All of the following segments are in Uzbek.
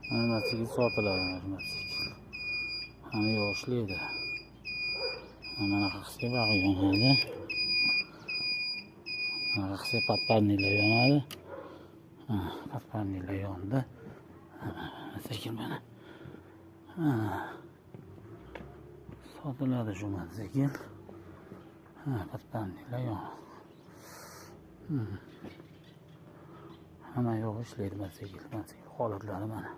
Mana mototsikl sotiladi, mana shu mototsikl. Hamma yoq ishlaydi. Mana qilsak bag'i yonadi. Mana qilsak podparniklar yonadi. Podparniklar yondi. Mototsikl mana. Sotiladi shu mototsikl. Podparniklar yonadi. Hamma yo'q ishlaydi mototsikl. Mototsikl holatlari mana.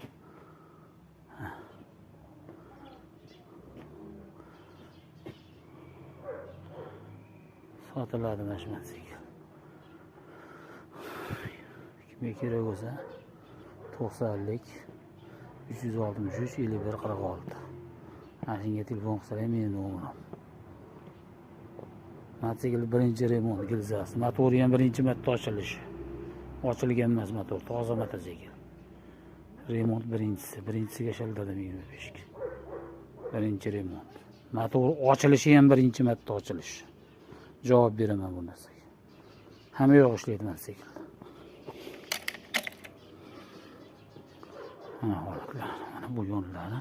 Sotiladi mana shu mototsikl. Kimga kerak bo'lsa 90lik 363 51 46. Mana shunga telefon qilsalar meni nomerim. Mototsikl birinchi remont gilzasi, motori ham birinchi marta ochilishi. Ochilgan emas motor, toza mototsikl. Remont birinchisi, birinchisiga ishlatdim 25 ga. Birinchi remont. Motor ochilishi ham birinchi marta ochilishi. Javob beraman bu narsaga. Hamma yo'q ishlaydi mototsikl. Mana holatlar, mana bu yo'llari.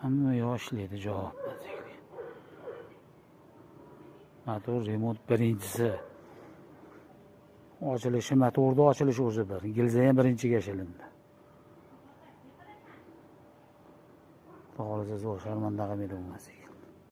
Hamma yo'q ishlaydi, javob. Motor remont birinchisi. Ochilishi, motorda ochilishi o'zi bir. Gilza ham birinchiga ishilindi. Xudo xohlasa zo'r sharmanda qilmaydi bu mototsikl.